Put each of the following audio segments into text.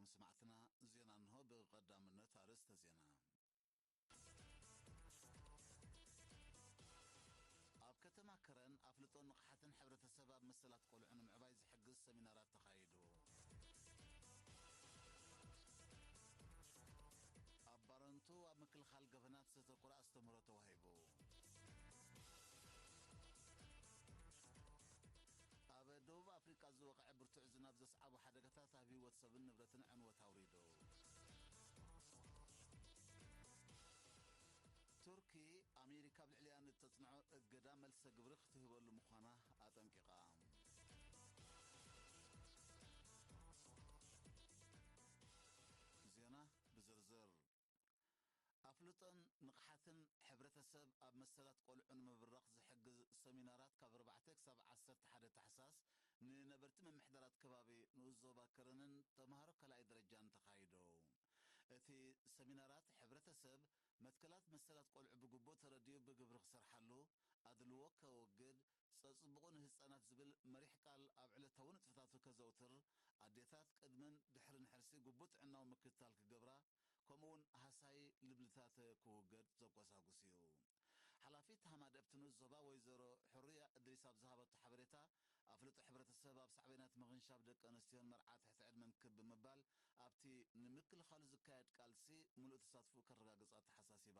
ሰማዕትና፣ ዜና እንሆ። ብቐዳምነት ኣርእስተ ዜና። ኣብ ከተማ ከረን ኣፍልጦን ንቕሓትን ሕብረተሰብ ኣብ መሰላት ቆልዑ ንምዕባይ ዝሕግዝ ሰሚናራት ተኻይዱ። ኣብ ባረንቱ ኣብ ምክልኻል ገበናት ዘተኮረ ኣስተምህሮ ተዋሂቡ። ኣብ ደቡብ ኣፍሪቃ ዝወቕዐ ብርቱዕ ዝናብ ዘስዓቦ ሓደጋታት ኣብ ህይወት ሰብን ንብረትን ዕንወት ኣውሪዱ። ቱርኪ፣ ኣሜሪካ ኣብ ልዕሊኣ ንእተጽንዖ እገዳ መልሰ ግብሪ ክትህበሉ ምዃና ኣጠንቂቓ። ዜና ብዝርዝር። ኣፍልጦን ንቕሓትን ሕብረተሰብ ኣብ መሰላት ቆልዑ ንምብራኽ ዝሕግዝ ሰሚናራት ካብ ኣርባዕተ ክሳብ ዓሰርተ ሓደ ታሕሳስ ንነበርቲ ምምሕዳራት ከባቢ ንኡስ ዞባ ከረንን ተምሃሮ ካልኣይ ደረጃን ተኻይዱ። እቲ ሰሚናራት ሕብረተሰብ መትከላት መሰላት ቆልዑ ብግቡእ ተረዲኡ ብግብሪ ክሰርሓሉ፣ ኣድልዎ ከወግድ፣ ጸጽብቑ ንህጻናት ዝብል መሪሕ ቃል ኣብ ዕለታዊ ንጥፈታቱ ከዘውትር፣ ኣዴታት ቅድምን ድሕርን ሕርሲ ግቡእ ጥዕናዊ ምክትታል ክገብራ፣ ከምኡውን ሃሳዪ ልምድታት ክውገድ ዘጎሳጉስ እዩ። ሓላፊት ሃማደፕ እቲ ንኡስ ዞባ ወይዘሮ ሕሩያ እድሪስ ኣብ ዝሃበቶ ሓበሬታ፣ ኣፍልጦ ሕብረተሰብ ኣብ ሳዕቤናት ምኽንሻብ ደቂ ኣንስትዮን መርዓ ትሕቲ ዕድመን ክብ ብምባል፣ ኣብቲ ንምክልኻሉ ዝካየድ ቃልሲ ምሉእ ተሳትፎ ከረጋግጽ ኣተሓሳሲባ።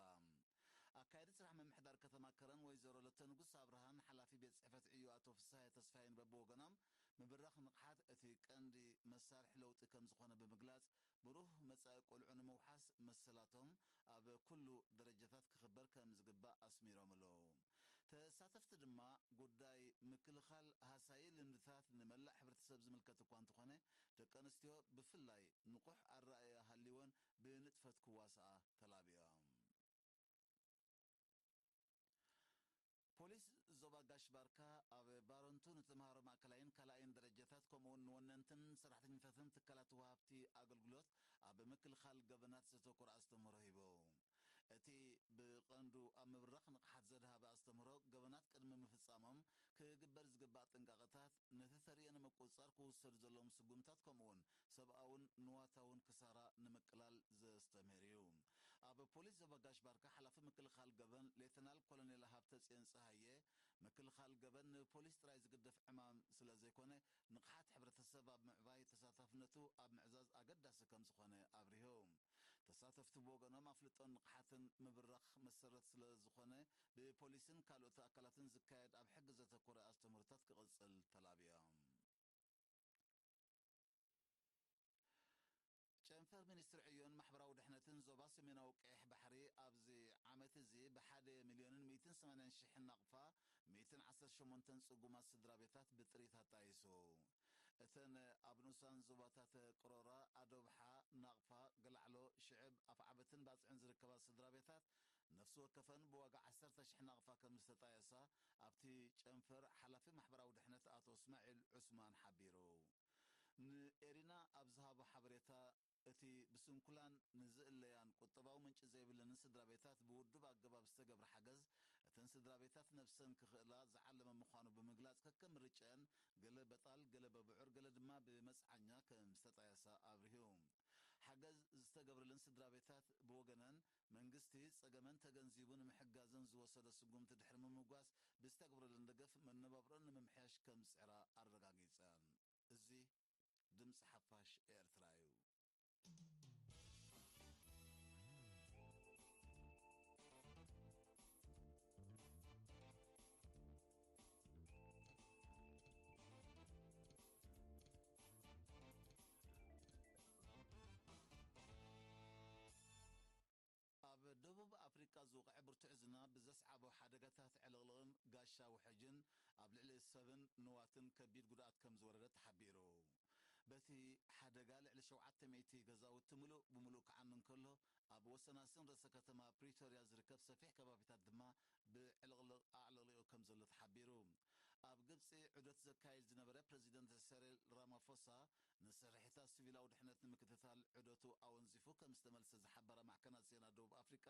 ኣካያዲ ስራሕ ምምሕዳር ከተማ ከረን ወይዘሮ ለተንጉስ ኣብርሃን ሓላፊ ቤት ጽሕፈት ዕዮ ኣቶ ፍስሃየ ተስፋይን በብወገኖም፣ ምብራኽ ንቕሓት እቲ ቀንዲ መሳርሒ ለውጢ ከም ዝኾነ ብምግላጽ፣ ብሩህ መጻኢ ቆልዑ ንምውሓስ መሰላቶም ኣብ ኩሉ ደረጃታት ክኽበር ከም ዝግባእ ኣስሚሮምሉ። ተሳተፍቲ ድማ፣ ጉዳይ ምክልኻል ሃሳዪ ልምድታት ንመላእ ሕብረተሰብ ዝምልከት እኳ እንተኾነ፣ ደቂ ኣንስትዮ ብፍላይ ንቑሕ ኣረኣእያ ሃልይወን ብንጥፈት ክዋስኣ ተላብዮም። ፖሊስ ዞባ ጋሽ ባርካ ኣብ ባረንቱ ንተምሃሮ ማእከላይን ካልኣይን ደረጃታት፣ ከምኡውን ንወነንትን ሰራሕተኛታትን ትካላት ወሃብቲ ኣገልግሎት ኣብ ምክልኻል ገበናት ዘተኮረ ኣስተምህሮ ሂቡ። እቲ ብቐንዱ ኣብ ምብራኽ ንቕሓት ዘድሃበ ኣስተምህሮ፣ ገበናት ቅድሚ ምፍጻሞም ክግበር ዝግባእ ጥንቃቐታት፣ ነቲ ተርእዮ ንምቁጽጻር ክውሰዱ ዘለዎም ስጉምታት፣ ከምኡውን ሰብኣውን ንዋታውን ክሳራ ንምቅላል ዘስተምህር እዩ። ኣብ ፖሊስ ዞባ ጋሽ ባርካ ሓላፊ ምክልኻል ገበን ሌተናል ኮሎኔል ሃብተጽዮን ጸሃየ፣ ምክልኻል ገበን ንፖሊስ ጥራይ ዝግደፍ ዕማም ስለ ዘይኮነ፣ ንቕሓት ሕብረተሰብ ኣብ ምዕባይ ተሳታፍነቱ ኣብ ምዕዛዝ ኣገዳሲ ከም ዝኾነ ኣብሪሁ። ተሳተፍቲ ብወገኖም፣ ኣፍልጦን ንቕሓትን ምብራኽ መሰረት ስለ ዝኾነ፣ ብፖሊስን ካልኦት ኣካላትን ዝካየድ ኣብ ሕጊ ዘተኮረ ኣስተምህሮታት ክቕጽል ተላብዮም። ጨንፈር ሚኒስትሪ ዕዮን ማሕበራዊ ድሕነትን ዞባ ሰሜናዊ ቀይሕ ባሕሪ፣ ኣብዚ ዓመት እዚ ብሓደ ሚልዮንን ሚእትን ሰማንያን ሽሕን ናቕፋ፣ ሚእትን ዓሰርተ ሸሞንተን ጽጉማት ስድራ ቤታት ብጥሪት ኣጣይሱ። እተን ኣብ ንኡሳን ዞባታት ቅሮራ፣ ኣዶብሓ፣ ናቕፋ፣ ገላዕሎ፣ ሽዕብ፣ ኣፍዓበትን ባጽዕን ዝርከባ ስድራ ቤታት፣ ነፍሲ ወከፈን ብዋጋ ዓሰርተ ሽሕ ናቕፋ ከም ዝተጣየሳ፣ ኣብቲ ጨንፈር ሓላፊ ማሕበራዊ ድሕነት ኣቶ እስማዒል ዑስማን ሓቢሩ። ንኤሪና ኣብ ዝሃቦ ሓበሬታ፣ እቲ ብስንኩላን ንዝእለያን ቁጠባዊ ምንጪ ዘይብለንን ስድራ ቤታት ብውዱብ ኣገባብ ዝተገብረ ሓገዝ፣ እተን ስድራ ቤታት ነብሰን ክኽእላ ዝዓለመ ምዃኑ ብምግላጽ፣ ከከም ምርጫአን ገለ በጣል፣ ገለ በብዑር፣ ገለ ድማ ብመጽዓኛ ከም ዝተጣየሳ ኣብሪሁ። ሓገዝ ዝተገብረለን ስድራ ቤታት ብወገነን፣ መንግስቲ ጸገመን ተገንዚቡ ንምሕጋዘን ዝወሰዶ ስጉምቲ ድሕሪ ምምጓስ፣ ብዝተገብረለን ደገፍ መነባብሮን ንምምሕያሽ ከም ዝጽዕራ ኣረጋጊጸን። እዚ ድምጺ ሓፋሽ ኤርትራ እዩ። ኣብ ደቡብ ኣፍሪቃ ዝወቕዐ ብርቱዕ ዝናብ ብዘስዓቦ ሓደጋታት ዕልቕልቕን ጋሻ ውሕጅን ኣብ ልዕሊ ሰብን ንዋትን ከቢድ ጉድኣት ከም ዝወረደ ተሓቢሩ። በቲ ሓደጋ ልዕሊ ሸውዓተ ሚእቲ ገዛውቲ ምሉእ ብምሉእ ክዓኑ እንከሎ፣ ኣብ ወሰናስን ርእሰ ከተማ ፕሪቶርያ ዝርከብ ሰፊሕ ከባቢታት ድማ ብዕልቕልቕ ኣዕለቕሊቑ ከም ዘሎ ተሓቢሩ። ኣብ ግብጺ ዑደት ዘካይድ ዝነበረ ፕረዚደንት ሰሪል ራማፎሳ፣ ንስርሒታት ሲቪላዊ ድሕነት ንምክትታል ዑደቱ ኣወንዚፉ ከም ዝተመልሰ ዝሓበራ ማዕከናት ዜና ደቡብ ኣፍሪቃ፣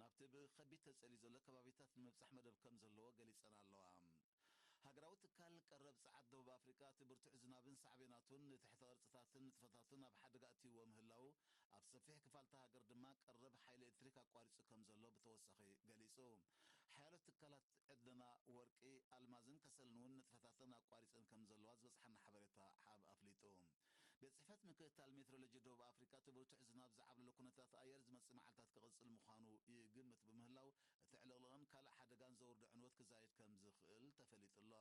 ናብቲ ብኸቢድ ተጸልዩ ዘሎ ከባቢታት ንምብጻሕ መደብ ከም ዘለዎ ገሊጸን ኣለዋ። ሃገራዊ ትካል ቀረብ ጸዓት ደቡብ ኣፍሪቃ፣ እቲ ብርቱዕ ዝናብን ሳዕቤናቱን ንትሕተ ቅርጽታትን ንጥፈታትን ኣብ ሓደጋ ኣእትይዎ ምህላዉ፣ ኣብ ሰፊሕ ክፋል እታ ሃገር ድማ ቀረብ ሓይሊ ኤሌክትሪክ ኣቋሪጹ ከም ዘሎ ብተወሳኺ ገሊጹ። ሓያሎ ትካላት ዕደና ወርቂ፣ ኣልማዝን ከሰልን እውን ንጥፈታተን ኣቋሪጸን ከም ዘለዋ ዝበጽሓና ሓበሬታ ሓብ ኣፍሊጡ። ቤት ጽሕፈት ምክትታል ሜትሮሎጂ ደቡብ ኣፍሪቃ፣ እቲ ብርቱዕ ዝናብ ዝዓብለሎ ኩነታት ኣየር ዝመጽእ መዓልታት ክቕጽል ምዃኑ ይግምት ብምህላው፣ እቲ ዕልቕልቕን ካልእ ሓደጋን ዘውርዶ ዕንወት ክዛይድ ከም ዝኽእል ተፈሊጡ ኣሎ።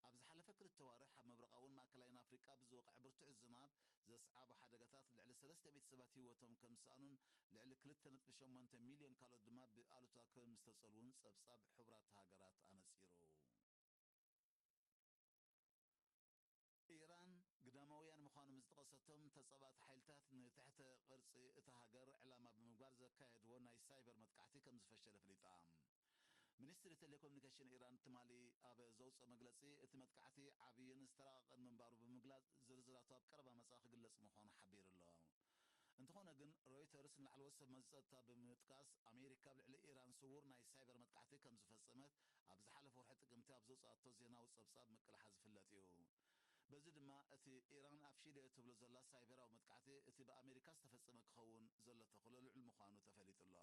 ኣብ ዝሓለፈ ክልተ ኣዋርሕ ኣብ ምብራቓውን ማእከላይን ኣፍሪቃ ብዝወቕዐ ብርቱዕ ዝናብ ዘስዓቦ ሓደጋታት ልዕሊ ሰለስተ ሚእቲ ሰባት ህይወቶም ከም ዝሰኣኑን ልዕሊ ክልተ ነጥቢ ሸሞንተ ሚልዮን ካልኦት ድማ ብኣሉታ ከም ዝተጸልዉን ጸብጻብ ሕቡራት ሃገራት ኣነጺሩ። ኢራን ግዳማውያን ምዃኖም ዝጠቐሰቶም ተጻባእቲ ሓይልታት ንትሕተ ቅርጺ እታ ሃገር ዕላማ ብምግባር ዘካየድዎ ናይ ሳይበር መጥቃዕቲ ከም ዝፈሸለ ኣፍሊጣ። ሚኒስትሪ ቴሌኮሙኒኬሽን ኢራን ትማሊ ኣብ ዘውፅኦ መግለፂ፣ እቲ መጥቃዕቲ ዓብይን ዝተራቐቐን ምንባሩ ብምግላፅ፣ ዝርዝራቱ ኣብ ቀረባ መጻኢ ክግለጽ ምዃኑ ሓቢሩ ኣሎ። እንተኾነ ግን፣ ሮይተርስ ንላዕለዎት ሰብ መዚ ጸጥታ ብምጥቃስ፣ ኣሜሪካ ኣብ ልዕሊ ኢራን ስዉር ናይ ሳይበር መጥቃዕቲ ከም ዝፈጸመት ኣብ ዝሓለፈ ወርሒ ጥቅምቲ ኣብ ዘውጽኣቶ ዜናዊ ጸብጻብ ምቅላሓ ዝፍለጥ እዩ። በዚ ድማ፣ እቲ ኢራን ኣፍሺለዮ ትብሎ ዘላ ሳይበራዊ መጥቃዕቲ፣ እቲ ብኣሜሪካ ዝተፈጸመ ክኸውን ዘሎ ተኽእሎ ልዑል ምዃኑ ተፈሊጡ ኣሎ።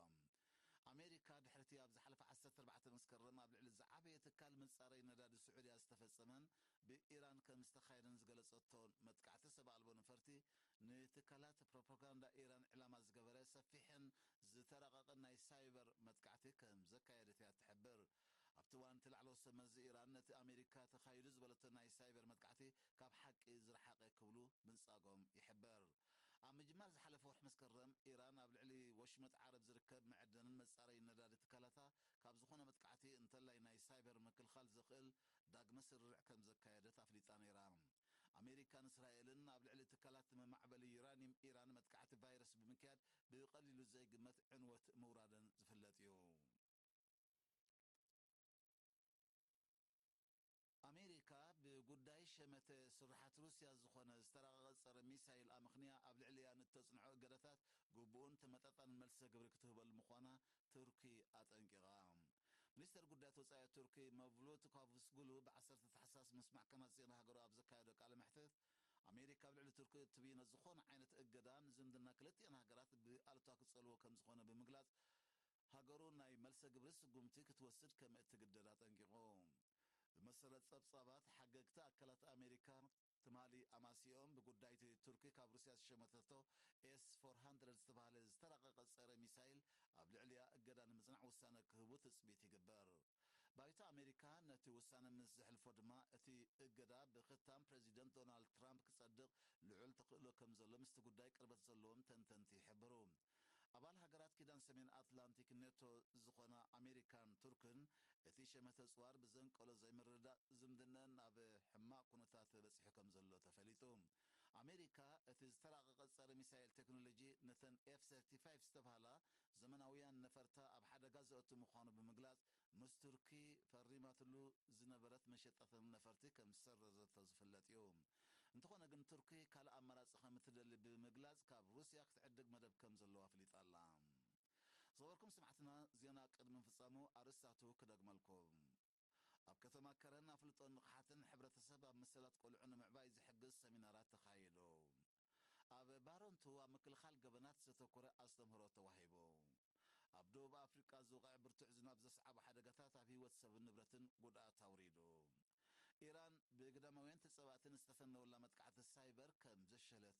ኣሜሪካ፣ ድሕሪ'ቲ ኣብ ዝሓለፈ ዓሰርተ ኣርባዕተ መስከረም ኣብ ልዕሊ ዝዓበየ ትካል መጻረዪ ነዳዲ ስዑድያ ዝተፈጸመን ብኢራን ከም ዝተኻየደን ዝገለጸቶ መጥቃዕቲ ሰብ ኣልቦ ነፈርቲ፣ ንትካላት ፕሮፓጋንዳ ኢራን ዕላማ ዝገበረ ሰፊሕን ዝተራቐቐን ናይ ሳይበር መጥቃዕቲ ከም ዘካየደት እያ ትሕብር። ኣብቲ እዋን፣ እቲ ላዕለዎት ሰብ መዚ ኢራን ነቲ ኣሜሪካ ተኻይዱ ዝበለቶ ናይ ሳይበር መጥቃዕቲ ካብ ሓቂ ዝረሓቐ ክብሉ ምንጻጎም ይሕበር። ኣብ ምጅማር ዝሓለፈ ወርሒ መስከረም፣ ኢራን ኣብ ልዕሊ ወሽመጥ ዓረብ ዝርከብ መዐደንን መጻረዪ ነዳዲ ትካላታ ካብ ዝኾነ መጥቃዕቲ እንተላይ ናይ ሳይበር ምክልኻል ዘኽእል ዳግመ ስርርዕ ከም ዘካየደት ኣፍሊጣ ነይራ። ኣሜሪካን እስራኤልን ኣብ ልዕሊ ትካላት መማዕበሊ ዩራኒየም ኢራን መጥቃዕቲ ቫይረስ ብምክያድ ብቐሊሉ ዘይግመት ዕንወት ምውራደን ዝፍለጥ እዩ። ኣሜሪካ ብጉዳይ ሸመተ ስርሓት ሩስያ ዝኾነ ዝተራቐቐ ጸረ ሚሳይል ኣመኽንያ ኣብ ልዕሊኣ ንእተጽንዖ እገዳታት ግቡእን ተመጣጣንን መልሰ ግብሪ ክትህበሉ ምዃና ቱርኪ ኣጠንቂቓ። ሚኒስተር ጉዳያት ወጻኢ ቱርኪ መቭሉት ካቩስጉሉ ብዓሰርተ ታሕሳስ ምስ ማዕከናት ዜና ሃገሩ ኣብ ዘካየዶ ቃለ መሕትት፣ ኣሜሪካ ኣብ ልዕሊ ቱርኪ እትብይኖ ዝኾነ ዓይነት እገዳ ንዝምድና ክልቲኣን ሃገራት ብኣሉታ ክጸልዎ ከም ዝኾነ ብምግላጽ፣ ሃገሩ ናይ መልሰ ግብሪ ስጉምቲ ክትወስድ ከም እትግደድ ኣጠንቂቑ። ብመሰረት ጸብጻባት፣ ሓገግቲ ኣካላት ኣሜሪካ ትማሊ ኣማሲኦም ብጉዳይ እቲ ቱርኪ ካብ ሩስያ ዝሸመተቶ ኤስ ፎር ሃንድረድ ዝተባህለ ዝተራቐቐ ጸረ ሚሳይል ኣብ ልዕሊኣ እገዳ ንምጽናዕ ውሳነ ክህቡ ትጽቢት ይግበር። ባይቶ ኣሜሪካ ነቲ ውሳነ ምስ ዘሕልፎ ድማ፣ እቲ እገዳ ብኽታም ፕረዚደንት ዶናልድ ትራምፕ ክጸድቕ ልዑል ተኽእሎ ከም ዘሎ ምስቲ ጉዳይ ቅርበት ዘለዎም ተንተንቲ ይሕብሩ። ኣባል ሃገራት ኪዳን ሰሜን ኣትላንቲክ ኔቶ ዝኾና ኣሜሪካን ቱርክን፣ እቲ ሸመተ ጽዋር ብዘንቀሎ ዘይምርድዳእ ዝምድነን ናብ ሕማቕ ኩነታት በጺሑ ከም ዘሎ ተፈሊጡ። ኣሜሪካ፣ እቲ ዝተራቐቐ ጸረ ሚሳይል ቴክኖሎጂ ነተን ኤፍ ሰርቲ ፋይቭ ዝተባህላ ዘመናውያን ነፈርታ ኣብ ሓደጋ ዘእቱ ምዃኑ ብምግላጽ፣ ምስ ቱርኪ ፈሪማትሉ ዝነበረት መሸጣተን ነፈርቲ ከም ዝሰረዘቶ ዝፍለጥ እዩ። እንተኾነ ግን፣ ቱርኪ ካልእ ኣማራጺ ከም እትደሊ ብምግላጽ፣ ካብ ሩስያ ክትዕድግ መደብ ከም ዘለዋ ኣፍሊጣ ኣላ። ዝኸበርኩም ሰማዕትና፣ ዜና ቅድሚ ምፍጻሙ ኣርእስታቱ ክደግመልኩም። ኣብ ከተማ ከረን ኣፍልጦን ንቕሓትን ሕብረተሰብ ኣብ መሰላት ቆልዑ ንምዕባይ ዝሕግዝ ሰሚናራት ተኻይዱ። ኣብ ባረንቱ ኣብ ምክልኻል ገበናት ዘተኮረ ኣስተምህሮ ተዋሂቡ። ኣብ ደቡብ ኣፍሪቃ ዝወቕዐ ብርቱዕ ዝናብ ዘስዓቦ ሓደጋታት ኣብ ህይወት ሰብን ንብረትን ጉድኣት ኣውሪዱ። ኢራን ብግዳማውያን ተጻባእቲ ንዝተፈነወላ መጥቃዕቲ ሳይበር ከም ዘሸለት